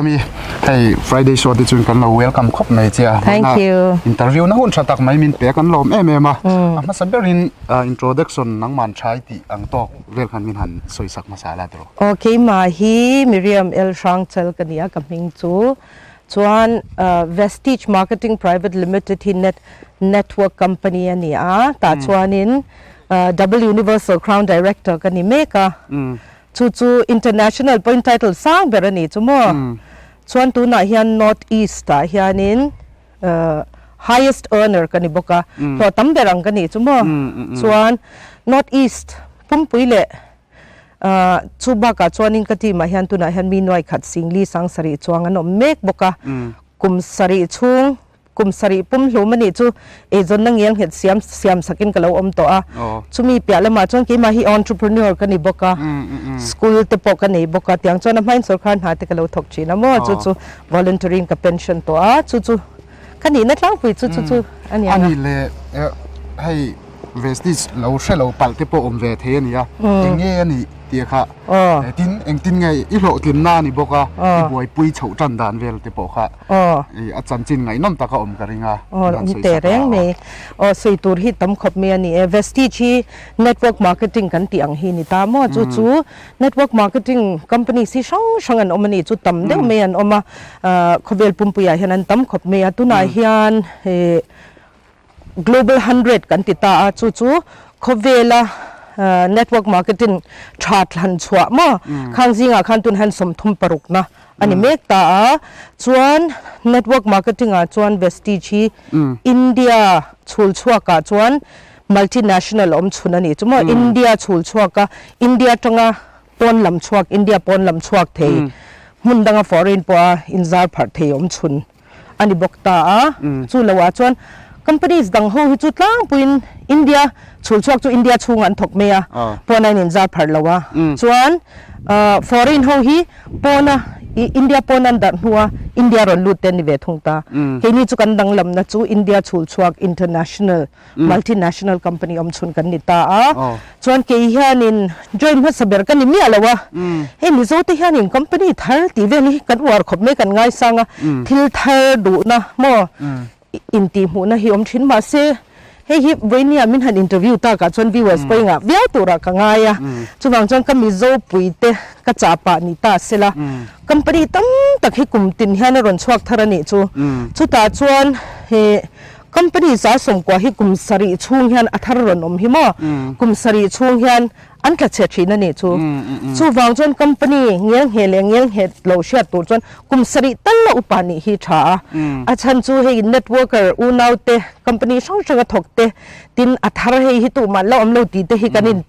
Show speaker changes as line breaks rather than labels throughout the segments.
Miriam-i hei Friday show te chuan kan lo welcome khawp mai che a.
Thank you.
Interview na hun tha tak mai min pe kan lawm em em a. A hmasa berin introduction nangman thai tih ang tawk vel khan min han sawi sak hmasa la tawh.
Aw keimah hi Miriam L Hrangchal ka ni a ka hming chu chuan Vestige Marketing Private Limited hi net network company a ni a tah chuanin Double Universal Crown Director ka ni mek a. Chu chu International point title sang ber a ni chu maw? Chuan tunah hian North East ah hianin highest earner ka ni bawk a, hlawh tam ber ang ka ni chu maw? Chuan North East pumpui leh chu bakah chuanin ka team ah hian tunah hian mi nuai khat singli sang sarih chuang an awm mek bawk a, kum sarih chhung Kum sarih pum hlum a nih chu eizawnna ngial nghet siam siam sakin ka lo awm tawh a. Chumi piah lamah chuan keimah hi entrepreneur ka ni bawk a, school te pawh ka nei bawk a, tiang chuan a hmain sawrkar hna te ka lo thawk thin a maw, chu chu voluntary in ka pension tawh a, chu chu ka nihna tlangpui chu chu chu a ni ang a.
A nih leh hei Vestige lo hre lo palh te pawh awm ve thei a ni a, eng nge a nih tih kha tin engtin nge i hlawhtlinna a ni bawk a, i buaipui chhoh tan dan vel te pawh kha. A chanchin ngaihnawm taka awm ka ring a.
Aw awm teh reng mai. Aw sawi tur hi tam khawp mai a ni e. Vestige hi network marketing kan tih ang hi ni ta maw? Chu chu network marketing companies hi hrang hrang an awm a ni. Chu tam deuh mai an awm a. Khawvel pumpuiah hian an tam khawp mai a. Tunah hian Global 100 kan ti ta a, chu chu khawvela network marketing tha thlan chhuah maw khang zingah khan tun hian 36 na a ni mek ta a, chuan network marketing ah chuan Vestige hi India chhul chhuak ah chuan multinational awm chhun a ni chu maw India chhul chhuak a India atanga pawn lam chhuak India pawn lam chhuak thei hmun danga foreign pawha inzar pharh thei awm chhun. a ni bawk ta a, chu lo ah chuan companies dang ho hi chu tlangpuiin India chhul chhuak chu India chhungah an thawk mai a, pawn a in inzar pharh lo a, chuan foreign ho hi pawna India pawn an darh hnua India rawn lut te an ni ve thung ta, keini chu kan danglamna chu India chhul chhuak international multinational company awm chhun kan ni ta a, chuan kei hianin join hmasa ber ka ni miah lo a, hei Mizo te hianin company thar tih vel hi kan uar khawp mai kan ngaisang a, thil thar duhna maw intih hmuhna hi awm thin mahse hei hi vawinia min han interview takah chuan viewers pawh engah viau turah ka ngai a, chuvang chuan ka Mizo pui te ka chah pah ni ta sela company tam tak hi kum tin hian a rawn chhuak thar a nih chu, chutah chuan he. Company 190 hi kum sarih chhung hian a thar rawn awm hi maw? Kum sarih chhung hian an tla chhe thin a nih chu. Chuvang chuan company ngel ngheh leh ngel ngheh lo hriat tur chuan kum sarih tal la upa nih hi tha a. A chhan chu hei networker unau te, company hrang hranga thawk te, tin a thar hei hi tuhmah la awm lo tih te hi kan in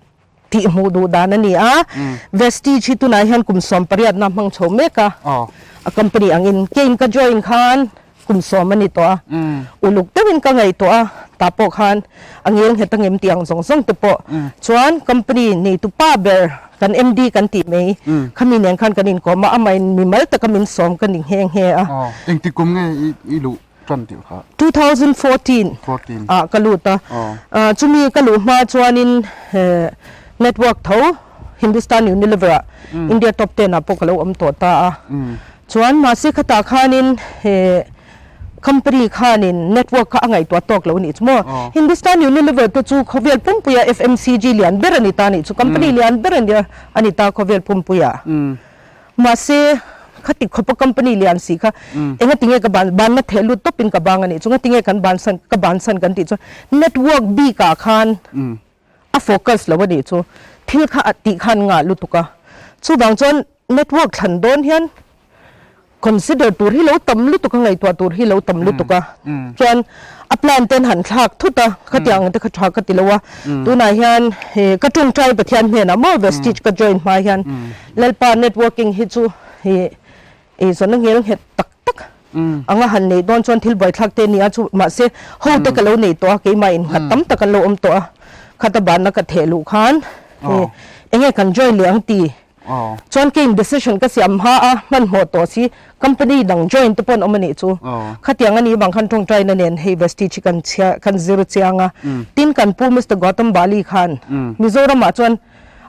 tih hmuh duh dan a ni a. Vestige hi tunah hian kum 18 na hmang chho mek a, a company angin keiin ka join khan kum 10 a ni tawh a, uluk deuhin ka ngaihtuah a, tah pawh khan a ngel nghet angem tih ang zawng zawng te pawh chuan company neitu pa ber kan MD kan tih mai khami nen khan kan inkawm a, amahin mimal taka min sawm ka ni nghe nghe a.
Engtik kum nge i luh? tan tih kha?
2014 ah ka lut a, chumi ka luh hma chuanin network tho Hindustan Unilever ah India top ten ah pawh ka lo awm tawh ta a, chuan mahse khatah khanin company khanin network kha a ngaihtuah tawk lo anih chu maw, Hindustan Unilever te chu khawvel pumpuia FMCG lian ber a ni ta anih chu, company lian ber a ni ta khawvel pumpuia. Mahse, khati khawpa company lian si kha enga tinge ka ban, banna theh lut tawpin ka bang a nih chu, ngatinge kan bansan, ka bansan kan tih chuan network bikah khan a focus lo a nih chu, thil kha a tih khan ngah lutuk a. Chuvang chuan network thlan dawn hian consider tur hi lo tam lutuk a, ngaihtuah tur hi lo tam lutuk a. Chuan a plan ten han thlak thut a, khatiang ang te kha tha ka ti lo a. Tunah hian ka tawngtai Pathian hnenah maw Vestige ka join hma hian Lalpa networking hi chu hi eizawnna ngel nghet tak tak anga han neih dawn chuan thil buaithlak te nia chu mahse ho te ka lo nei tawh a keimah in nghat tam tak an lo awm tawh a khata banna ka theh luh khan enge kan join leh ang ti chuan keiin decision ka siam hma a hmanhmawh tawh si company dang join te pawh an awm a nih chu khatiang a nih vang khan tawngtaina nen hei Vestige hi kan chhia kan zir chiang a tin kan pu Mister Gautam Bali khan Mizoramah chuan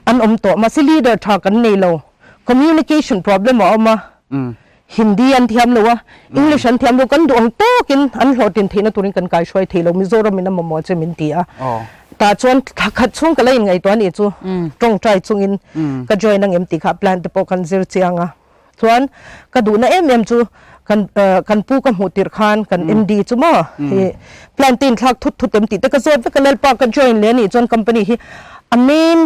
an awm tawh mahse leader tha kan nei lo communication problem a awm a. Hindi an thiam lo a, English an thiam lo, kan duh ang tawkin an hlawhtlin theihna turin kan kaihruai thei lo, Mizoram in a mamawh che min ti a. Tah chuan thla khat chhung ka la inngaihtuah a nih chu tawngtai chungin ka join ang em tih kha plan te pawh kan zir chiang a. Chuan ka duhna em em chu kan kan pu ka hmuh tirh khan kan MD chu maw hi plan te inthlak thut thut em tih te ka zawt vek a Lalpa ka join leh a nih chuan company hi a main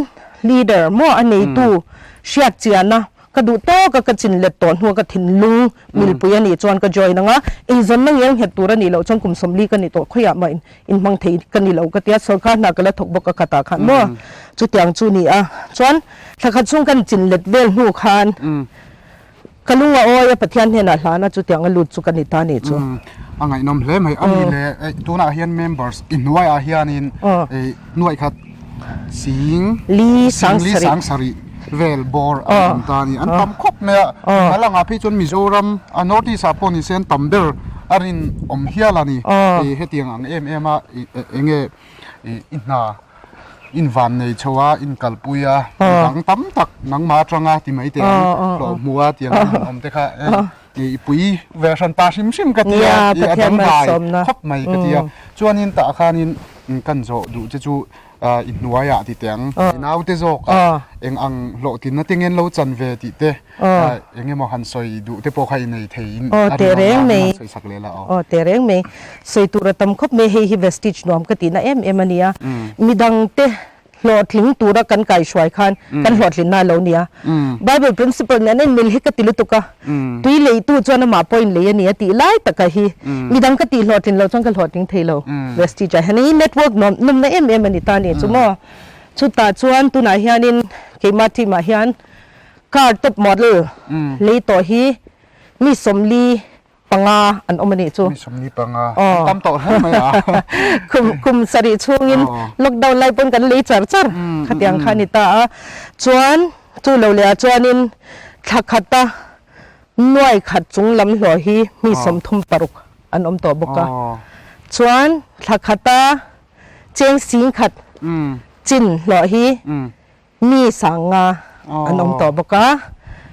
leader maw a neitu hriat chiana Ka duh tawk a, ka chin let tawh hnu a ka thinlung milpui a nih chuan ka join ang a, eizawnna ngel nghet tur a nih loh chuan kum 40 ka ni tawh khawiah mah inhmang thei ka ni lo ka ti a, sawrkar hna ka la thawk bawk a khatah khan maw chutiang chu ni a, chuan thla khat chhung kan chin let vel hnu khan ka lung a awi a Pathian hnenah hlana chutiang a lut chu ka ni ta nih chu.
A ngaihnawm hle mai a ni le, tunah hian members i hnuaiah hianin hnuai khat Sing
li sang
sarih vel bawr an awm ta a ni. An tam khawp mai a, a langah phei chuan Mizoram a North East ah pawh ni se an tam ber a rinawm hial a ni. Hei hetiang ang em em a eng nge i hna invan nei chho a, inkalpui a, midang tam tak nangmah atanga ti mai teh ang hlawh hmu a tiang an awm te kha i pui ve hran pa hrim hrim ka ti a, i a dangdai khawp mai ka ti a. Chuanin tah khanin kan zawh duh che chu i hnuaiah ti teh ang, i naute zawkah eng ang hlawhtlinna te ngen lo chan ve tih te eng emaw han sawi duh te pawh kha i nei thei in a rinawm a, han sawi sak leh la aw.
Aw teh reng mai, sawi tur a tam khawp mai, hei hi Vestige nuam ka tihna em em a nia, midangte hlawhtling tura kan kaihruai khan kan hlawhtlinna a lo ni a. Bible principle nen a inmil hi ka ti lutuk a, tui leitu chuan amah pawh inlei a ni a tih lai taka hi midang ka tih hlawhtlin loh chuan ka hlawhtling thei lo. Vestige ah hian hei network nuam nawmna em em a ni ta a ni chu maw. Chutah chuan tunah hianin keimah team ah hian car top model lei tawh hi mi 40 panga an awm a nih chu.
Mi 45 an tam tawh hle mai a.
Kum kum sarih chhungin lockdown lai pawn kan lei char char khatiang kha a ni ta a. Chuan chu lo leh ah chuanin thla khata nuai khat chung lam hlawh hi mi 36 an awm tawh bawk a. Chuan thla khata cheng sing khat chin hlawh hi Mi sanga an awm tawh bawk a,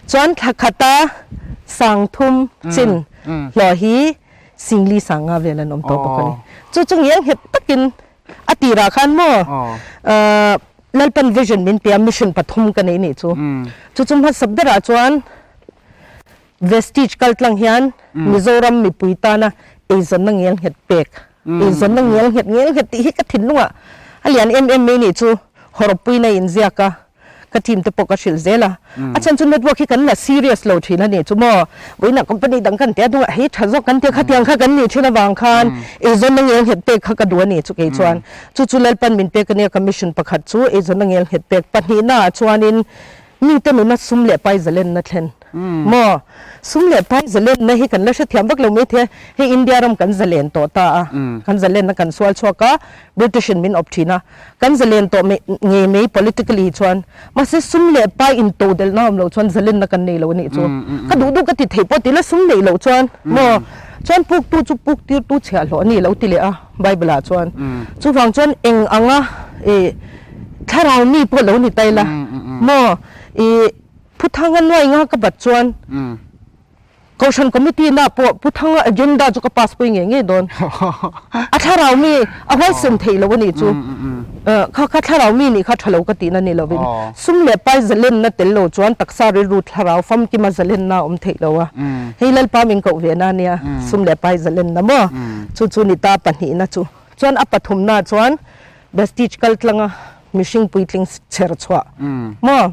chuan thla khata sang thum chin hlawh hi singli sanga vel an awm tawh bawk a ni. Chu chu ngial nghet takin a tirah khan maw Lalpan vision min pe a, mission pathum ka nei nih chu. Chu chu hmasa berah chuan Vestige kal tlang hian Mizoram mipui tana eizawnna ngial nghet pek, eizawnna ngial nghet ngial nghet tih hi ka thinlungah a lian em em mai nih chu hawrawppuina inziak a, ka team te pawh ka hrilh zel a. A chhan chu network hi kan la serious lo thin a nih chu maw, vawiinah company dang kan tia hnungah hei tha zawk kan tia khatiang kha kan nih thin avang khan eizawnna ngial nghet pek kha ka duh a nih chu kei chuan. Chu chu Lalpan min pek a nia ka mission pakhat chu eizawnna ngial nghet pek pahnihnaah chuanin Mite nuna sum leh pai zalenna thlen maw? Sum leh pai zalenna hi kan la hrethiam vak lo mai thei a, hei India ram kan zalen tawh ta a, kan zalenna kan sual chhuak a, British in min awp thin a, kan zalen tawh mai ngei mai politically chuan, mahse sum leh pai intodelhna awm loh chuan zalenna kan nei lo a nih chu. Ka duh duh ka ti thei pawh ti la sum neih loh chuan maw? Chuan puktu chu puk tirtu chhiahhlawh a ni lo ti leh a Bible ah chuan. Chuvang chuan eng anga ih Thlarau mi pawh lo ni ta ila maw i Phuthanga nuai nga ka bat chuan Kohhran committee na pawh Phuthanga agenda chu ka pass pui ngei ngei dawn. A thlarau mi a huaisen theih lo a nih chu kha kha thlarau mi nih kha tha lo ka tihna ni lovin sum leh pai zalenna tel lo chuan taksa rilru thlarau famkima zalenna a awm theih lo a. Hei Lalpa min koh ve na ania sum leh pai zalenna maw chu chu ni ta pahnihna chu. Chuan a pathumna chuan Vestige kal tlanga mihring puitling chher chhuah maw?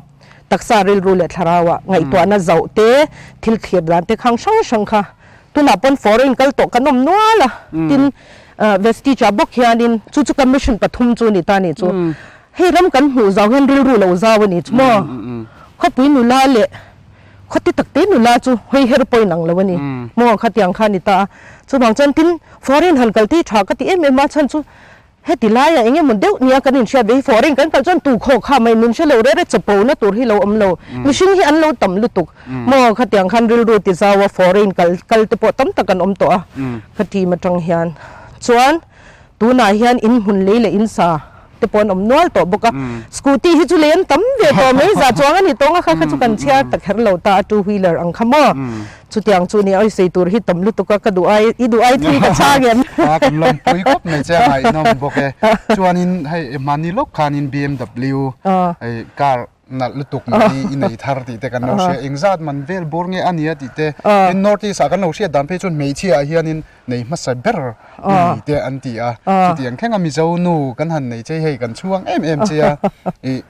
Taksa rilru leh thlarauah ngaihtuahna zauh te, thil thlir dan te khang hrang hrang kha tunah pawn foreign kal tawh kan awm nual a, tin Vestige ah bawk hianin chu chu ka mission pathum chu a ni ta a nih chu. Hei ram kan hmuh zau hian rilru lo zau a nih chu maw? Khawpui nula leh khawti takte nula chu hawi her pawh inang lo a ni maw? Khatiang kha a ni ta a, chuvang chuan tin foreign han kal te hi tha ka ti em em a, chhan chu Heti laiah eng emaw deuh nia kan inhriat ve hi foreign kan kal chuan tu khaw kha mai min hre lo rere chapo na tur hi lo awm lo. Mihring hi an lo tam lutuk. Maw khatiang khan rilru ti zau a foreign kal kal te pawh tam tak an awm tawh a ka team atang hian. Chuan tunah hian in hmun lei leh in sa te pawh an awm nual tawh bawk a. Scooty hi chu lei an tam ve tawh mai za chuang a ni tawng a kha kha chu kan chhiar ta kher lo ta a two wheeler ang kha maw. Chutiang chu nia oi sawi tur hi tam lutuk a ka duh ai i duh ai thui ka chhang em.
A kan lawmpui khawp mai che a ngaihnawm bawk e. Chuanin hei mahni lawk khanin BMW hei car nalh lutuk mai i nei thar tih te kan lo hria engzat man vel bawr nge a nia tih te tin North East ah kan lo hriat dan phei chuan hmeichhia ah hianin nei hmasa ber i ni te an ti a chutiang thleng a Mizo nu kan han nei che hei kan chhuang em em che a ih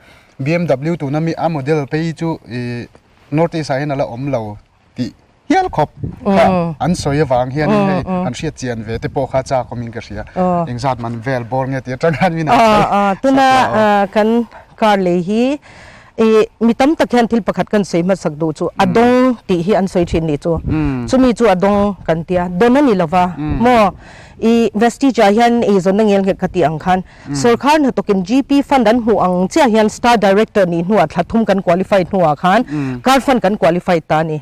BMW tuna mi a model phei chu ih North East ah hian a la awm lo tih hial khawp kha an sawi avang hianin hei an hriat chian ve te pawh kha chak awmin ka hria. Engzat man vel bawr nge tih atang khan min han sawi.
Tuna kan car lei hi mi tam tak hian thil pakhat kan sawi hmasak duh chu a dawng tih hi an sawi thin nih chu. Chumi chu a dawng kan tia dawn a ni lova maw i Vestige ah hian eizawnna ngel nghet ka tih ang khan Sorkar hnathawkin GP fund an hmuh ang chiah hian Star Director nih hnuah thla thum kan qualify hnuah khan car fund kan qualify ta a ni.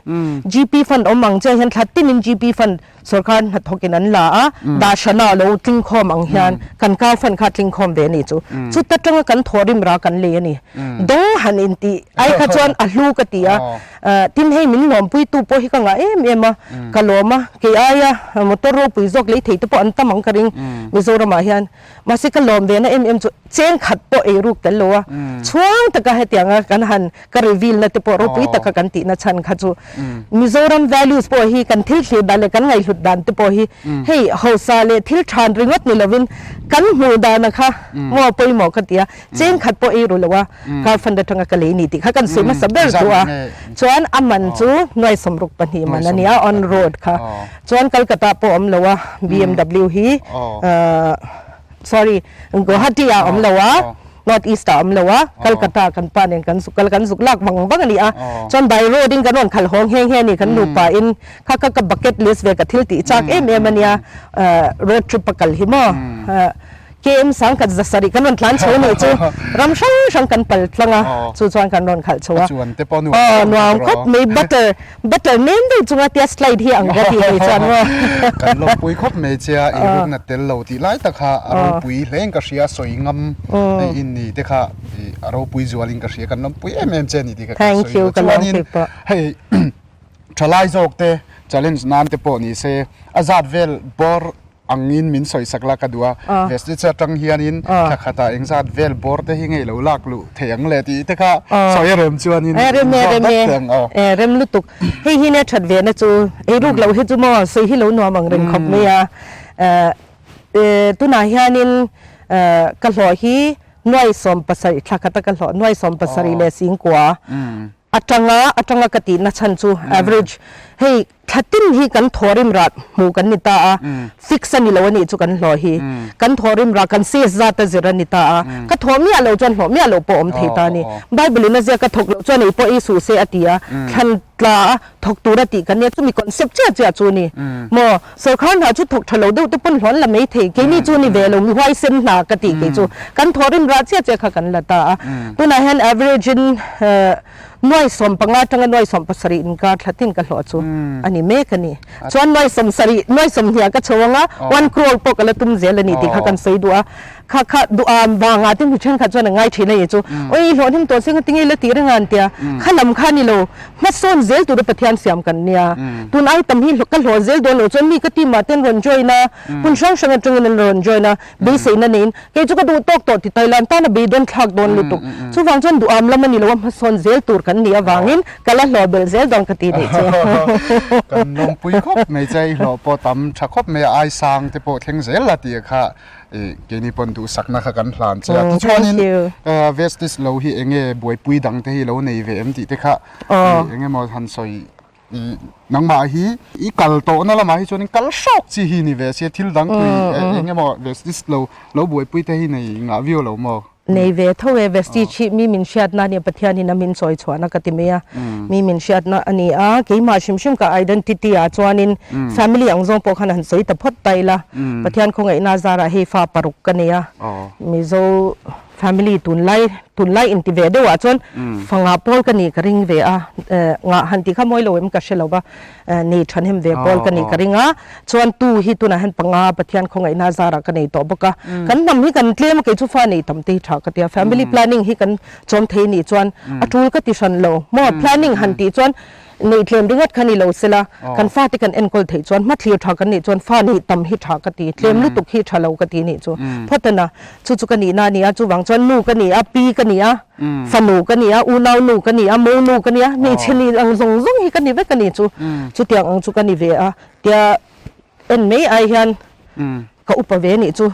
GP fund awm ang chiah hian thla tinin GP fund sorkar hnathawkin an la a, dah hrana lo tlingkhawm ang hian kan car fund kha tlingkhawm ve a ni chu. Chuta tanga kan thawhrim ra kan lei a ni. Dawng han intih ai kha chuan a hlu ka ti a. Tin hei min lawmpuitu pawh hi ka ngah em em a, ka lawm a, kei aia motor ropui zawk lei thei te pawh an tam ang ka ring Mizoramah hian. Mahse ka lawm ve na em em chu cheng khat pawh ei ruk tel lo a, chhuang taka hetianga kan han ka reveal na te pawh ropui taka kan tih na chhan kha chu Mizoram values pawh hi kan thil thlir dan leh kan ngaihhlut dan te pawh hi hei hausa leh thil than ringawt ni lovin kan hmuh dana kha maw pawimawh ka ti a, cheng khat pawh ei ru lo a car fund atanga ka lei ni tih kha kan sawi hmasa ber chu a, chuan a man chu nuai 62 man a nia on road kha. Chuan Calcutta pawh awm lo a, BMW hi sorry Guwahati ah awm lo a, North East ah awm lo a, Calcutta kan pa nen kan zuk kal kan zuk lak vang vang a ni a. Chuan by road in kan rawn khalh hawng nghe nghe a ni kan nupa in kha kha ka bucket list ve ka thil tih chak em em a nia road trip a kal hi maw. KM sangkhat zasarih kan rawn tlan chho nih chu ram hrang hrang kan pal tlang a, chu chuan kan rawn khalh chho a. Aw nuam khawp mai butter butter nem deuh chunga tia slide hi ang ka tih theih chuan maw.
Kan lawmpui khawp mai che a, i rukna tel lo tih lai tak kha a ropui hle in ka hria, sawi ngam hei in ni te kha a ropui zual in ka hria, kan lawmpui em em che a ni tih kha kan sawi duh. Chuanin hei thalai zawk te challenge nan te pawh ni se a zat vel bawr Angin min sawisak la ka duh a, Vestige atang hianin thla khatah engzat vel bawr te hi ngei lo lak luh thei ang le tih te kha sawi a rem chuanin
rem e rem e rem lutuk. Hei hi nia that ve na chu ei ruk loh hi chu maw sawi hi lo nuam ang reng khawp mai a. Tunah hianin ka hlawh hi nuai 70 thla khata ka hlawh nuai 70 leh singkua atanga atanga ka tihna chhan chu average hei Thla tin hi kan thawhrim rah hmuh kan ni ta a, fix a ni lo a nih chu kan hlawh hi. Kan thawhrim rah kan sales zat a zir a ni ta a, ka thawh miah lo chuan hlawh miah lo pawh awm thei ta a ni. Bible in a ziak a thawk loh chuan ei pawh ei suh se a ti a, thlan tla a thawk tur a tih kan nia, chumi concept chiah chiah chu a ni. Maw, sorkar hna chu thawk tha lo deuh te pawn hlawh an la mai thei, keini chu ni ve lo, mi huaisen hna ka tih kei chu. Kan thawhrim rah chiah chiah kha kan la ta a. Tunah hian average in Nuai 15 atanga nuai 17 inkar thla tin ka hlawh chu a ni mek a ni. Chuan nuai 70, nuai 20 ka chho anga one crore pawh ka la tum zel a ni tih kha kan sawi duh a. Kha kha duham vangah te mi thenkhat chuan a ngai thin a ni chu. Awi hlawh hnim tawh seng a tinge la tih reng a an tia. Kha lam kha a ni lo. Hmasawn zel tura Pathian siam kan nia. Tun ai tam hi ka hlawh zel dawn lo chuan mi ka team ah te an rawn join a, hmun hrang hrang atangin an rawn join a. Beiseina neiin kei chu ka duh tawk tawh ti Thailand tana beidawn thlak dawn lutuk. Chuvang chuan duham lam a ni lo a, hmasawn zel tur kan nih avangin ka la hlawh belh zel dawn ka ti nih chu.
Kan lawmpui khawp mai che, i hlawh pawh tam tha khawp mai a, ai sang te pawh thleng zel la tih kha keini pawn duhsakna kha kan hlan che a. Tichuanin Vestige lo hi enge buaipui dang te hi lo nei ve em tih te kha engemaw han sawi Nangmah hi i kal tawhna lamah hi chuanin kal hrawk chi hi ni ve sia thil dang tui eng emaw vestige lo lo buaipui te hi nei ngah viau lo maw?
Nei ve tho e, vestige hi mi min hriatna a nia, Pathianin a min chawi chhuahna ka ti mai a, mi min hriatna a ni a, keimah hrim hrim ka identity ah chuanin family ang zawng pawh khan han sawi ta phawt ta ila, Pathian khawngaihna zarah hei fa paruk ka nei a, Mizo Family tunlai tunlai inti ve deuhah chuan fanga pawl ka nih ka ring ve a, ngah han tih kha mawi lo em ka hre lo va, nei thahnem ve pawl ka nih ka ring a, chuan tu hi tunah hian panga Pathian khawngaihna zarah ka nei tawh bawk a, kan hnam hi kan tlem a kei chu fa nei tam te hi tha ka ti a, family planning hi kan chawm thei nih chuan a tul ka ti hran lo maw, planning han tih chuan. Neih tlem ringawt kha ni lo sela, kan fate kan enkawl theih chuan hmathlir tha kan nih chuan fa neih tam hi tha ka ti, tlem lutuk hi tha lo ka ti nih chu. Phawt ana, chu chu ka nihna a ni a, chuvang chuan nu ka ni a, pi ka ni a, fanu ka ni a, unau nu ka ni a, mo nu ka ni a, hmeichhe ni ang zawng zawng hi ka ni vek a ni chu. Chutiang ang chu ka ni ve a, tia en mai ai hian ka upa ve nih chu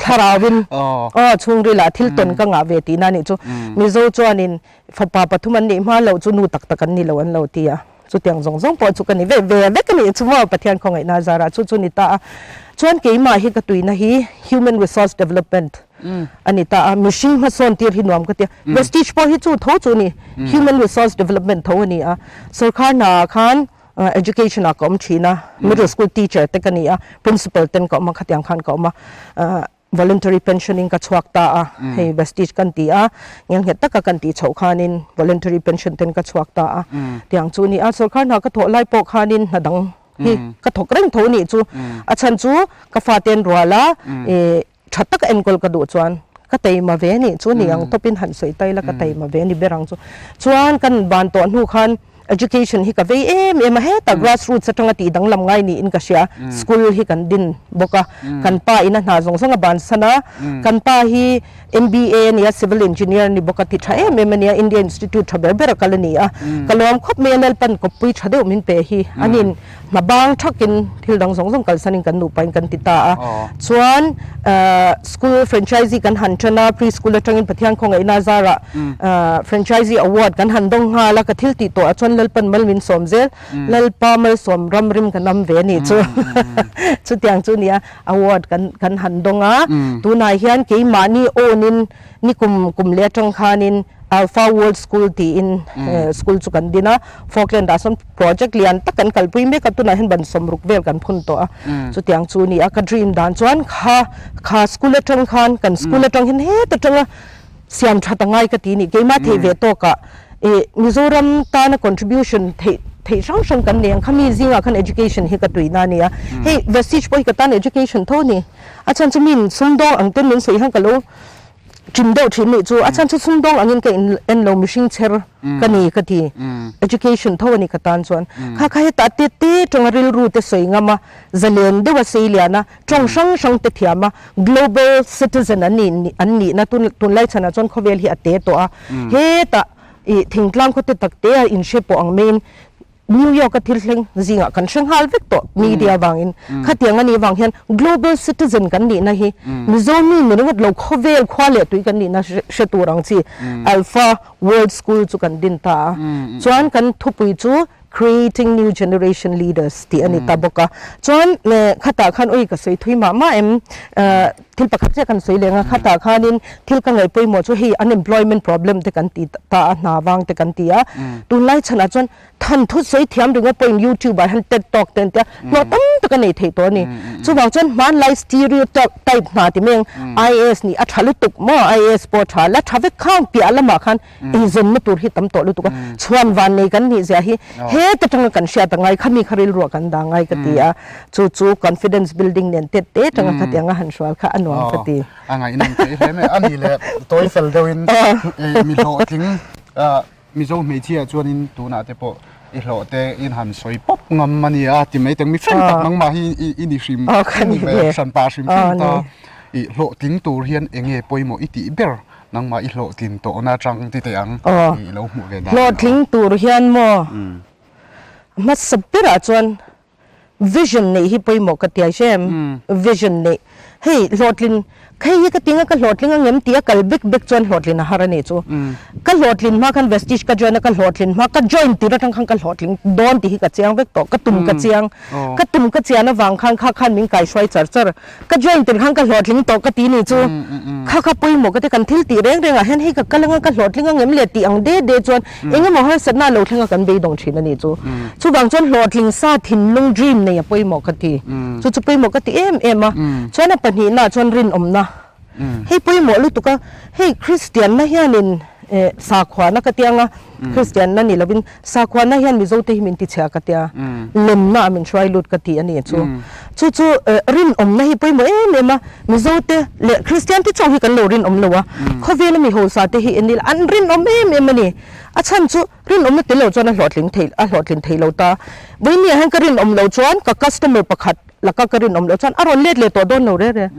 thlarauin aw chhungrilah thil tawn ka ngah ve tihna nih chu. Mizo chuanin Fapa pathum an nih hma loh chu nu tak tak an ni lo an lo ti a, chutiang zawng zawng pawh chu ka ni ve ve vek a nih chu maw Pathian khawngaihna zarah chu chu ni ta a. Chuan keimah hi ka tuina hi Human Resource Development a ni ta a, mihring hmasawn tir hi nuam ka ti a, Vestige pawh hi chu tho chu a ni, Human Resource Development tho a ni a, sawrkhar hnaah khan Education ah ka awm thin a, Middle School Teacher te ka ni a, Principal ten ka awm a, khatiang khan ka awm a. Voluntary pension in ka chhuak ta a, hei Vestige kan ti a, ngenghet taka kan tih chhoh khanin voluntary pension ten ka chhuak ta a, tiang chu a ni a, sorkar hna ka thawh lai pawh khanin hna dang hi ka thawk reng tho a nih chu, a chhan chu ka fate an rual a, ih tha taka enkawl ka duh chuan ka taima ve a nih chu ni ang tawpin han sawi ta ila ka taima ve a ni ber ang chu, chuan kan ban tawh hnu khan Education hi ka vei em em a, hetah grass roots atanga tih danglam ngai niin ka hria, school hi kan din bawk a, kan pa in a hna zawng zawng a bansan a, kan pa hi MBA a nia, civil engineer a ni bawk a, ti tha em em a nia, India institute tha ber ber a kal a ni a, ka lawm khawp mai a, Lalpan kawppui tha deuh min pe hi, anin hna bang thakin thil dang zawng zawng kalsanin kan nupa in kan ti ta a, chuan school franchisee kan han tan a, pre school atangin Pathian khawngaihna zarah franchisee award kan han dawng nghal a, ka thil tih tawh ah chuan Lalpan mal min sawm zel, Lalpa malsawm ram rim ka nam ve a nih chu, chutiang chu nia award kan kan han dawng a, tunah hian keimahni own in nikum kum leh atang khanin Alpha World School tiin school chu kan din a, Falkland ah sawn project lian tak kan kalpui mek a, tunah hian ban sawmruk vel kan phun tawh a, chutiang chu a ni a, ka dream dan chuan kha kha school atang khan kan school atang hian heta tanga siam that a ngai ka ti a ni, keimah theih ve tawkah ih Mizoram tana contribution theih theih hrang hrang kan nei ang kha mi zingah khan education hi ka tuihna a ni a, hei Vestige pawh hi ka tan education tho a ni, a chhan chu min sumdawng ang ten min sawi hian ka lo Ṭim deuh ṭhin nih chu a chhan chu sumdawng angin ka in en lo mihring chher ka ni ka ti. Education tho a ni ka tan chuan. Kha kha hetah te te ṭawnga rilru te sawi ngam a, zalen deuh a sei lian a, ṭawng hrang hrang te thiam a, global citizen an nih an nihna tun tunlai chhanah chuan khawvel hi a te tawh a. Hetah ih thingtlang khaw te tak te a inhre pawh ang maiin New York a thil thleng zingah kan hre nghal vek tawh media avangin. Khatiang a nih avang hian global citizen kan nihna hi Mizo mi ni ringawt lo khawvel khua leh tui kan nihna hre tur ang chi Alpha World School chu kan din ta a. Chuan kan thupui chu Creating New Generation Leaders tih a ni ta bawk a. Chuan khatah khan ui ka sawi thui mah mah em thil pakhat chiah kan sawi leng a khatah khanin thil ka ngaih pawimawh chu hei unemployment problem te kan ti ta a hna vang te kan ti a tunlai chhanah chuan than thu sawi thiam ringawt pawhin youtube ah hian ted talk te an tia hlawh tam tak a nei theih tawh a ni chuvang chuan hmanlai stereotype hna ti mai ang IAS nih a tha lutuk maw IAS pawh a tha la tha vek khang piah lamah khan eizawnna tur hi tam tawh lutuk a chhuan van nei kan nih zia hi heta tanga kan hriat a ngai khami kha rilruah kan dah ngai ka ti a chu chu confidence building nen tet te tanga khatiang a han hrual kha a nuam ka ti.
A ngaihnawm theih hle mai a ni le tawi fel deuhin mi hlawhtling Mizo hmeichhia chuanin tunah te pawh i hlawh te in han sawi pawp ngam a nia ti mai teng mi hrang tak nangmah hi i ni hrim i ni ve hran pah hrim hrim ta i hlawhtling tur hian eng nge pawimawh i tih ber nangmah i hlawhtlin tawhna atang ti teh ang i lo hmuh ve dan.
Hlawhtling tur hian maw hmasa berah chuan Vision neih hi pawimawh ka ti aih em? Vision neih. Hei hlawhtlin, hei hi ka ti anga ka hlawhtling angem tih a kal bek bek chuan hlawhtlin a har a nih chu. Ka hlawhtlin hma khan Vestige ka join a, ka hlawhtlin hma ka join tir atang khan ka hlawhtling dawn tih hi ka chiang vek tawh. Ka tum ka chiang. Ka tum ka chian avang khan kha khan min kaihruai char char. Ka join tir khan ka hlawhtling tawh ka ti nih chu. Kha kha pawimawh ka ti, kan thil tih reng rengah hian hei ka kal anga ka hlawhtling angem le tih ang de de chuan Eng emaw harsatna lo thleng a kan beidawng thin a nih chu. Chuvang chuan hlawhtling sa thinlung dream nei a pawimawh ka ti. Chu chu pawimawh ka ti em em a. Chuan a pahnihna ah chuan rinawmna. Hei pawimawh lutuk a, hei Kristianna hianin. Sakhuana ka tia anga Kristianna ni lovin sakhuana hian Mizote hi min tichhia ka tia, lemna ah min hruai lut ka ti a ni chu. Chu chu rinawmna hi pawimawh em em a, Mizote leh Kristiante chauh hi kan lo rinawm lo a, khawvela mi hausa te hi en ila an rinawm em em a ni. A chhan chu rinawmna tel lo chuan a hlawhtling thei a hlawhtlin thei lo ta. Vawinia hian ka rinawm lo chuan ka customer pakhat laka ka rinawm loh chuan a rawn let leh tawh dawn lo reng reng.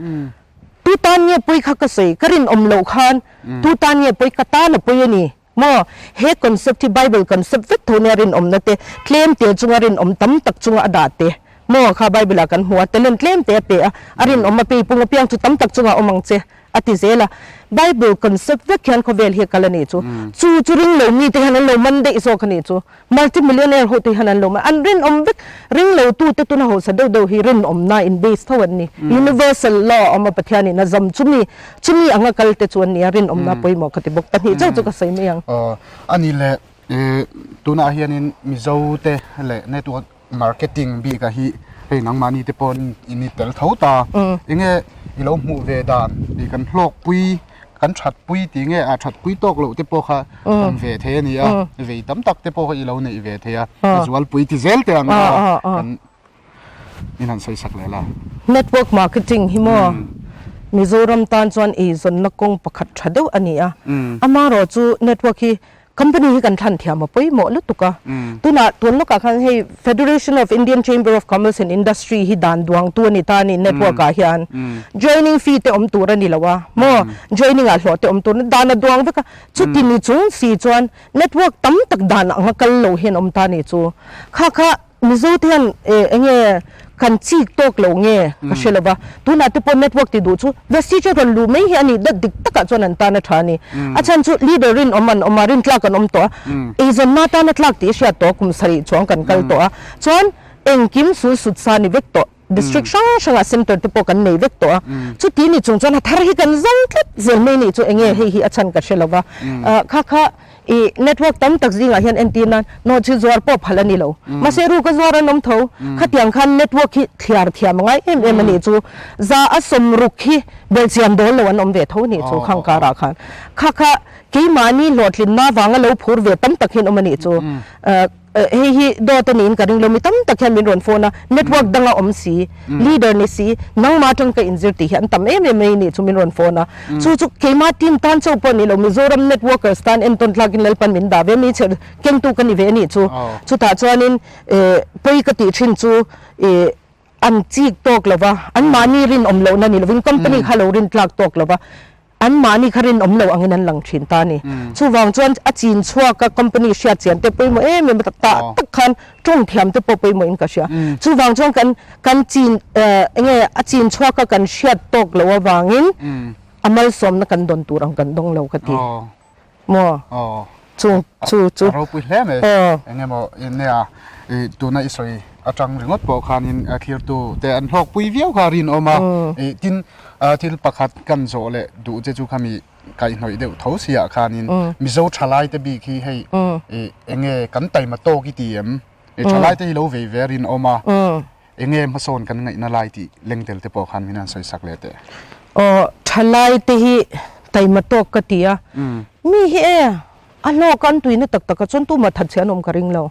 Tu tan nge pawi kha ka sawi, ka rinawm loh khan tu tan nge pawi, ka tan a pawi a ni maw? He concept hi Bible concept vek tho nia rinawmna te, tlem te chunga rinawm tam tak chunga a dah te maw kha Bible ah kan hmu a, talent tlem te a pe a, a rinawm a peipung apiang chu tam tak chunga awm ang che a ti zel a. Bible concept vek hian khawvel hi a kal a nih chu. Chu chu ring lo mite hian an lo man daih zawk a nih chu. Multi millionaire ho te hian an lo mai, an rinawm vek, ring lo tu te tuna hausa deuh deuh hi rinawmna in base tho an ni. Universal law a awm a Pathian in a zam chumi, chumi anga kal te chu an ni a, rinawmna pawimawh ka ti bawk. Pahnih chauh chu ka sawi mai ang.
Aw, a ni le, tunah hianin Mizo te leh network marketing bik ah hi hei nangmahni te pawh in i tel tho ta. Enge i lo hmuh ve dan tih kan hlawkpui kan thatpui tih nge a thatpui tawk loh te pawh kha awm ve thei a ni a, vei tam tak te pawh kha i lo neih ve thei a, ka zualpui ti zel teh ang a, kan in han sawi sak leh la.
Network marketing hi maw Mizoram tan chuan eizawnna kawng pakhat tha deuh a ni a, amaherawhchu network hi Company hi kan thlan thiam a pawimawh lutuk a. Tunah tun lawkah khan hei Federation of Indian Chamber of Commerce and Industry hi dan duangtu a ni ta a ni network ah hian. Joining fee te awm tur a ni lo a maw? Joining ah hlawh te awm tur a ni dan a duang vek a. Chuti ni chung si chuan network tam tak dan anga kal lo hian awm ta a ni chu. Kha kha Mizo te hian eng nge kan chik tawk lo nge ka hre lo va, tunah te pawh network ti duh chu Vestige a rawn luh mai hi a nih dat dik takah chuan an tan a tha a ni. A chhan chu leader rinawm an awm a, rintlak an awm tawh a, eizawnna atan a tlak tih i hriat tawh a, kum sarih chuang kan kal tawh a, chuan engkim sul sut sa ni vek tawh, district hrang hrangah centre te pawh kan nei vek tawh a, chuti ni chung chuan a thar hi kan zawng tlat zel mai nih chu eng nge hei hi a chhan ka hre lo va, kha kha I network tam tak zingah hian entir nan nawhchi zuar pawh phal a ni lo. Mahse ruka zuar an awm tho. Khatiang khan network hi thliar thiam a ngai em em a nih chu. Za a sawmruk hi belhchian dawl lo an awm ve tho a nih chu khang karah khan. Kha kha keimahni hlawhtlinna vanga lo phur ve tam tak hian awm a nih chu. Hei hi dawt a niin ka ring lo, mi tam tak hian min rawn phone a, network danga awm si, leader ni si, nangmah atang ka inzir tih hi an tam em em mai nih chu min rawn phone a. Chu chu keimah team tan chauh pawh ni lo, Mizoram networkers tan entawn tlakin Lalpan min dah ve, mi chher kengtu ka ni ve a nih chu. Chutah chuanin pawi ka tih thin chu ih an chik tawk lo va, anmahni rinawm lohna ni lovin company kha lo rin tlak tawk lo va, Anmahni kha rinawm lo angin an lang thin ta a ni. Chuvang chuan a chin chhuak a company hriat chian te pawimawh em em a tah tak khan tawng thiam te pawh pawimawh in ka hria. Chuvang chuan kan kan chin enge a chin chhuak a kan hriat tawk loh avangin a malsawmna kan dawn tur ang kan dawng lo ka ti. Maw? Chu chu chu.
A ropui hle mai. Eng emaw nia i tuna i sawi atang ringawt pawh khanin thlirtu te an hlawkpui viau kha rinawm a. Tin thil pakhat kan zawh leh duh che chu khami kaihhnawih deuh tho si ah khanin Mizo thalai te bik hi hei eng nge kan taima tawk i ti em? Thalai te hi lo vei ve a rinawm a. Eng nge hmasawn kan ngaihna lai tih lengtel te pawh khan min han sawi sak leh teh.
Aw, thalai te hi taima tawk ka ti a, mi hi e a hlawk a an tuina tak tak a chuan tumah thatchhia an awm ka ring lo.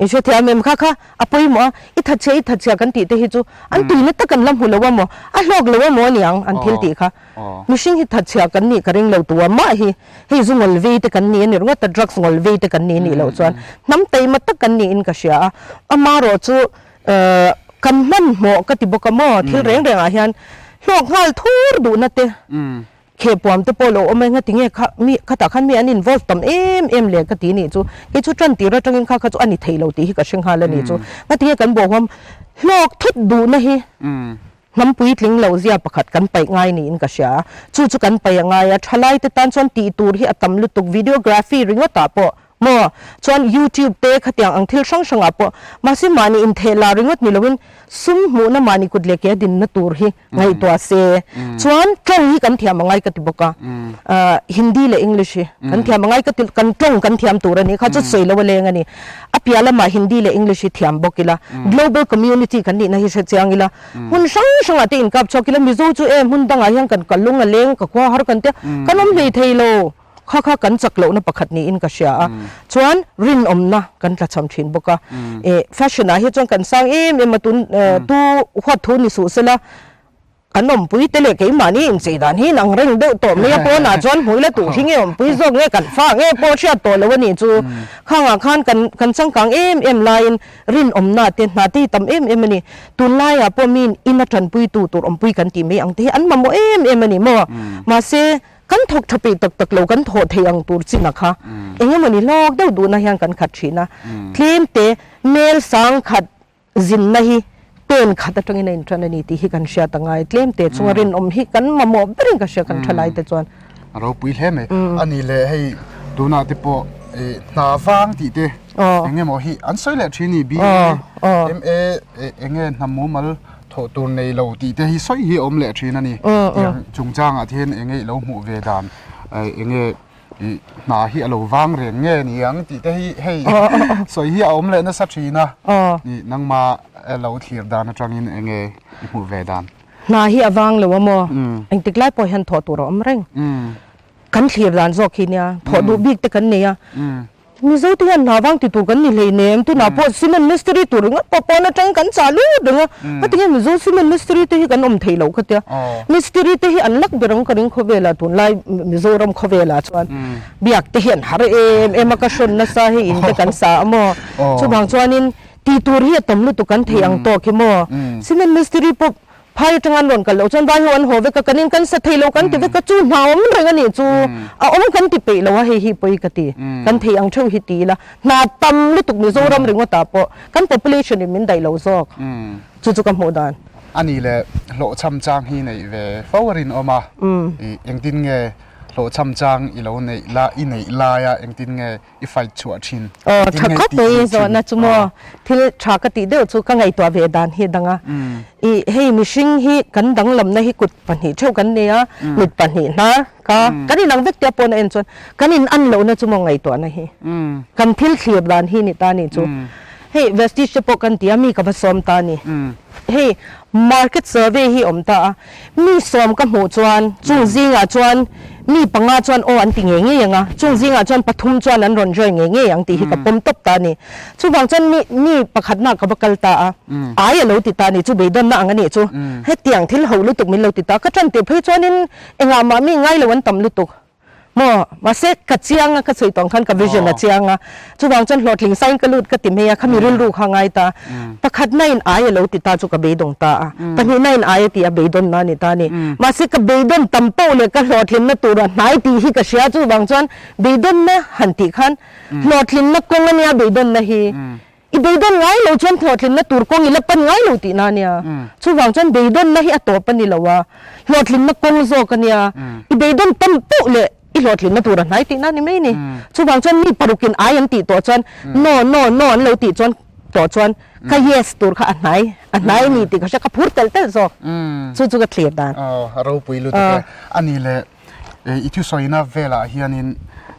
I hrethiam em kha kha a pawimawh a, i thatchhia i thatchhia kan tih te hi chu an tuina tak an la hmu lo a maw, a hlawk lo a maw aniang an thil tih kha. Mihring hi thatchhia kan nih ka ring lo tu a mah hi hei zu ngawl vei te kan ni a ni ringawt a, drugs ngawl vei te kan ni nih loh chuan hnam taima tak kan niin ka hria a, amaherawh chu Kan hmanhmawh ka ti bawk a maw, thil reng rengah hian hlawk nghal thur duhna te, khehpuam te pawh lo awm e, ngati nge kha mi khatah khan mi an involve tam em em le ka ti nih chu, kei chu tan tir atangin kha kha chu a ni thei lo tih hi ka hre nghal a nih chu, ngati nge kan bawhhuam hlawk thut duhna hi hnam puitling lo zia pakhat kan paih ngai niin ka hria a, chu chu kan paih a ngai a, thalaite tan chuan tih tur hi a tam lutuk, videography ringawtah pawh Maw? Chuan YouTube te khatiang ang thil hrang hrangah pawh mahse mahni intheh la ringawt ni loin sum hmuhna mahni kut leh ke a dinna tur hi ngaihtuah se. Chuan tawng hi kan thiam angai ka ti bawk a. Hindi leh English hi kan thiam angai ka ti, kan tawng kan thiam tur a ni kha chu sawi lo a leng a ni. A piah lamah Hindi leh English hi thiam bawk ila, global community kan nihna hi hre chiang ila, hmun hrang hrangah te inkap chhuak ila, Mizo chu e hmun dangah hian kan ka lung a leng, ka khua har kan tia, kan awm hlei thei lo. Kha kha kan chak lohna pakhat niin ka hria a. Chuan rinawmna kan tlachham thin bawk a. Ih fashion ah hi chuan kan sang em em a tun tu huat thu ni suh sela kan awmpui te leh keimahni inchei dan hi inang reng deuh tawh mai a pawnah chuan hmuh ila tuh hi nge awmpui zawk nge kan fa nge pawh hriat tawh lo a nih chu. Khangah khan kan kan changkang em em laiin rinawmna te hna te hi tam em em a ni. Tunlaiah pawh miin in a tanpuitu tur awmpui kan tih mai ang te hi an mamawh em em a ni maw? Mahse Kan thawk tha peih tak tak lo, kan thawh theih ang tur chin a kha. Eng emawni hlawk deuh duhna hian kan khat thin a. Tlem te mel sang khat zinna hi pen khat atangin a intan a ni tih hi kan hriat a ngai. Tlem te chunga rinawm hi kan mamawh berin ka hria kan tha lai te chuan.
A ropui hle mai. A nih leh hei tunah te pawh hna vang tih te eng emaw hi an sawi leh thin a ni. BA, MA eng nge hna mumal Thawh tur nei lo tih te hi sawi hi a awm leh thin a ni. Tiang chungchangah te hian enge i lo hmuh ve dan, enge i hna hi a lo vang reng nge ni ang tih te hi hei sawi hi a awm leh nasa thin a. I nangma lo thlir dan atangin enge i hmuh ve dan?
Hna hi a vang lo a maw? Engtik lai pawh hian thawh tur a awm reng. Kan thlir dan zawk hi nia, thawh duh bik te kan nei a. Mizo te hian hna vang ti tur kan ni hleinem, tunah pawh cement mistiri tur ringawt pawh pawn atangin kan chah lut reng a, ngatinge Mizo cement mistiri te hi kan awm theih loh ka tia, mistiri te hi an lak ber ang ka ring khawvelah tunlai Mizoram khawvelah chuan biak te hi an har em em a, ka hrawn nasa hei in te kan sa a maw, chuvang chuanin tih tur hi a tam lutuk kan theih ang tawk hi maw, cement mistiri pawh Phai atanga an rawn kal loh chuan vai ho an haw vek a, kan in kan sa thei lo kan ti vek a, chu hna awm reng a nih chu a awm kan ti peih lo a, hei hi pawi ka ti. Kan thei ang theuh hi ti ila, hna tam lutuk Mizoram ringawtah pawh kan population in min daih lo zawk, chu chu ka hmuh dan.
A nih leh hlawhchham chang hi neih ve fo a rinawm a, engtin nge hlawhchham chang i lo neih la, i neih laia engtin nge i fight chhuah thin.
Aw tha khawp mai zawhna chu maw thil tha ka tih deuh chu ka ngaihtuah ve dan hi dang a i hei mihring hi kan danglamna hi kut pahnih theuh kan nei a mit pahnih hnar ka kan inang vek tia pawn a en chuan kan in an lohna chu maw ngaihtuahna hi kan thil thlir dan hi ni ta ni chu hei vestige te pawh kan ti a mi ka va sawm ta ni hei market survey hi awm ta a Mi sawm ka hmuh chuan chung zingah chuan mi panga chuan aw an ti ngei ngei ang a, chung zingah chuan pathum chuan an rawn join ngei ngei ang tih hi ka pawm tawp ta a ni. Chuvang chuan mi mi pakhatna ka va kal ta a, ai a lo ti ta a ni, chu beidawnna ang a nih chu. Hetiang thil ho lutuk min lo ti ta, ka ṭan tirh phei chuanin engah mah mi ngai lo an tam lutuk. Maw? Mahse, ka chiang a, ka sawi tawh ang khan ka vision a chiang a. Chuvang chuan hlawhtling sain ka lut ka ti mai a, khami rilru kha a ngai ta. Pakhatna in ai a lo ti ta chu ka beidawng ta a, pahnihna in ai a ti a beidawnna a ni ta a ni. Mahse, ka beidawn tam poh leh ka hlawhtlinna tura hnai tih hi ka hria, chuvang chuan beidawnna han tih khan hlawhtlinna kawng a nia beidawnna hi. I beidawn ngai lo chuan hlawhtlinna tur kawng i la pan ngai lo tihna a nia. Chuvang chuan beidawnna hi a tawp a ni lo a, hlawhtlinna kawng zawk a nia. I beidawn tam poh leh i hlawhtlinna tur a hnai tihna a ni mai a ni. Chuvang chuan mi parukin ai an tih tawh chuan no, no, no an lo tih chuan tawh chuan ka yes tur kha a hnai, a hnai a ni tih ka hria, ka phur telh telh zawk. Chu chu ka thlir dan.
Aw, a ropui lutuk e. A ni leh I thusawina velah hianin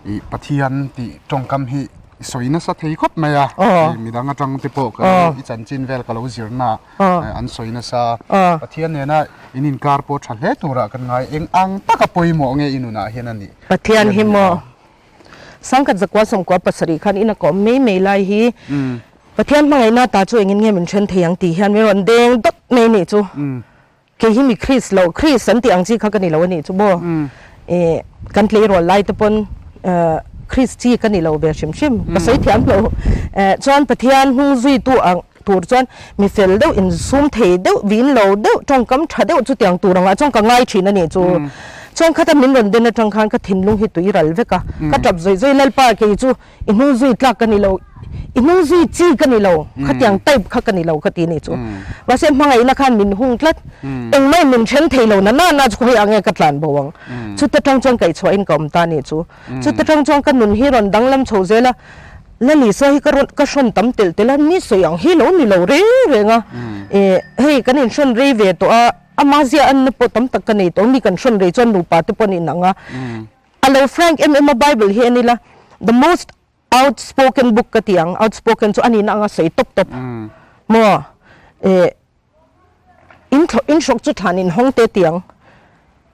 i Pathian tih tawngkam hi i sawi nasa thei khawp mai a, midang atang te pawh ka lo i chanchin vel ka lo zirna an sawi nasa. Pathian nena in inkar pawh tha hle turah kan ngai eng ang taka pawimawh nge i nunah hian a nih?
Pathian hi maw Sangkhat zakua sawmkua pasarih khan in a kawm mai mai lai hi Pathian hmangaihna ta chu engin nge min then thei ang tih hian min rawn deng dawt mai nih chu. Kei hi mi Kris lo, Kris an tih ang chi kha ka ni lo a nih chu maw? Ih, kan tleirawl lai te pawn Kris chi ka ni lo ve hrim hrim, ka sawi thiam lo. Chuan Pathian hnung zuitu ang tur chuan mi fel deuh, insum thei deuh, vin lo deuh, tawngkam tha deuh chutiang tur angah chuan ka ngai thin a nih chu. Chuan khata min rawn den atang khan ka thinlung hi tui ral vek a, ka tap zawih zawih, Lalpa kei chu I hnung zui tlak ka ni lo, i hnung zui chi ka ni lo, khatiang type kha ka ni lo ka ti nih chu. Mahse hmangaihna khan min hung tlat, engmah in min then thei lo na na na chu khawi ah nge ka tlan bo ang. Chuta tang chuan kaihchhuahin ka awm ta nih chu. Chuta tang chuan ka nun hi rawn danglam chho zel a, Lalisua hi ka rawn ka hrawn tam telh telh a, mi sawi ang hi lo ni lo reng reng a. Ih hei kan inhrawn rei ve tawh a, ama zia anna pawh tam tak ka nei tawh, mi kan hrawn rei chuan nupa te pawh an inang a. A lo frank em em a Bible hi en ila the most outspoken book ka ti ang, outspoken chu a nihna anga sawi tawp tawp maw eh in in hrawk chu thlan in hawng te ti ang.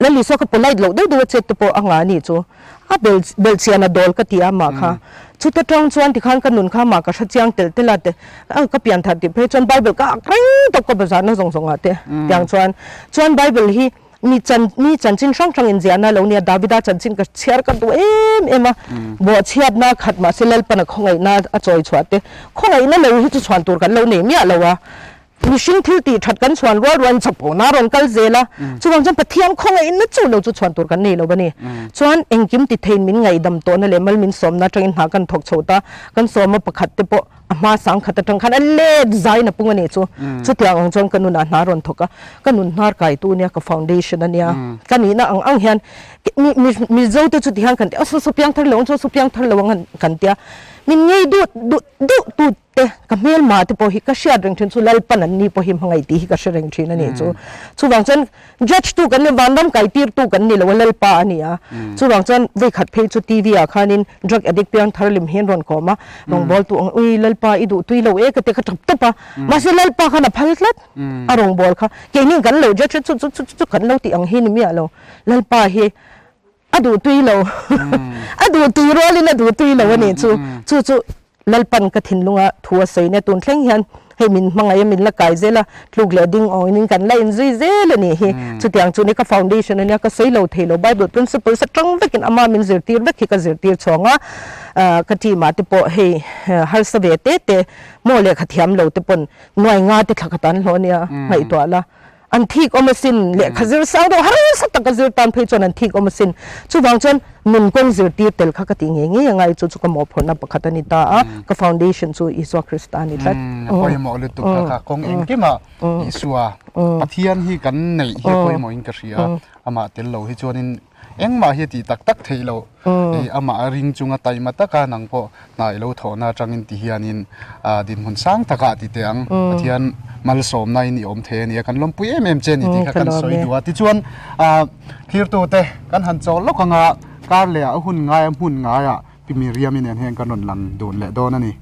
Lal Isua kha polite loh deuh deuh a chet te pawh a ngah a nih chu. A bel belhchian a dawl ka ti a amah kha. Chuta tang chuan tikhan ka nun kha amah ka hre chiang telh telh a te ka pian thar tih phei chuan Bible ka ak reng tawp ka bazar na zawng zawng ah te tiang chuan chuan Bible hi mi chan mi chanchin hrang hrang inziahna a lo nia Davida chanchin ka chhiar ka duh em em a bawhchhiatna khat mahse Lalpana khawngaihna a chawi chhuah te khawngaihna lo hi chu chhuan tur kan lo nei miah lo a. Mihring thil tih that kan chhuan rual rual in chapona a rawn kal zel a, chuvang chuan Pathian khawngaihna chu lo chu chhuan tur kan nei lo a ni. Chuan engkim ti theiin min ngaihdam tawhna leh mal min sawmna atangin hna kan thawk chho ta, kan sawma pakhat te pawh a hma sang khat atang khan a let zaiin a pung a nih chu. Chutiang ang chuan ka nunah hna a rawn thawk a, ka nun hnar kaitu ania, ka foundation ania, ka nihna ang ang hian Mizo te chu tihian kan ti a, saw saw piang thar lo ang, saw saw piang thar lo ang kan tia, min ngei duh duh duh tu te ka hmelma te pawh hi ka hriat reng thin chu Lalpan an ni pawh hi hmangaih tih hi ka hre reng thin a nih chu. Chuvang chuan judge tu kan ni vanram kai tir tu kan ni lo a Lalpa a ni a. Chuvang chuan vawikhat phei chu TV ah khanin drug addict piang thar lim hian rawn kawm a, rawngbâwl tu ang ui Lalpa i duh tui lo e ka ti kha tap tawp a. Mahse Lalpa khan a phal tlat a rawngbâwl kha. Keini kan lo judge a chu chu chu chu kan lo tih ang hi ni miah lo. Lalpa hi a duh tui lo a duh tui rualin a duh tui lo a nih chu. Chu chu Lalpan ka thinlunga thu a sawi nia tun thleng hian hei min hmangaih a min la kai zel a, tluk leh ding awngin kan la inzui zel a nih hi. Chutiang chu ni ka foundation a nia ka sawi lo thei lo Bible principles atang vekin ama min zirtir vek hi ka zirtir chhuang a, ka team ah te pawh hei harsa ve te te maw lehkha thiam lo te pawn nuai nga te thla khat an hlawh a nia ngaihtuah la. An thik awm asin, lehkha zir sang deuh harsa taka zir tan phei chuan an thik awm asin. Chuvang chuan nun kawng zirtir tel kha ka tih ngei ngei a ngai chu chu ka mawhphurhna pakhat a ni ta a, ka foundation chu Isua Krista a ni tlat.
A pawimawh lutuk kha kha kawng engkimah Isua Pathian hi kan neih hi a pawimawhin ka hria a, amah tel lo hi chuanin Engmah hi a tih tak tak theih loh. I amah a ring chunga taima taka nang pawh hna i lo thawhna atangin ti hianin dinhmun sang takah ti teh ang. Pathian malsawmnain i awm thei a nia, kan lawmpui em em che a ni tih kha kan sawi duh a. Tichuan thirtute kan han chawl lawk anga kar leh ah a hun ngaia hmun ngaiah Pi Miriam-i nen hian kan rawn lang dun leh dawn a ni.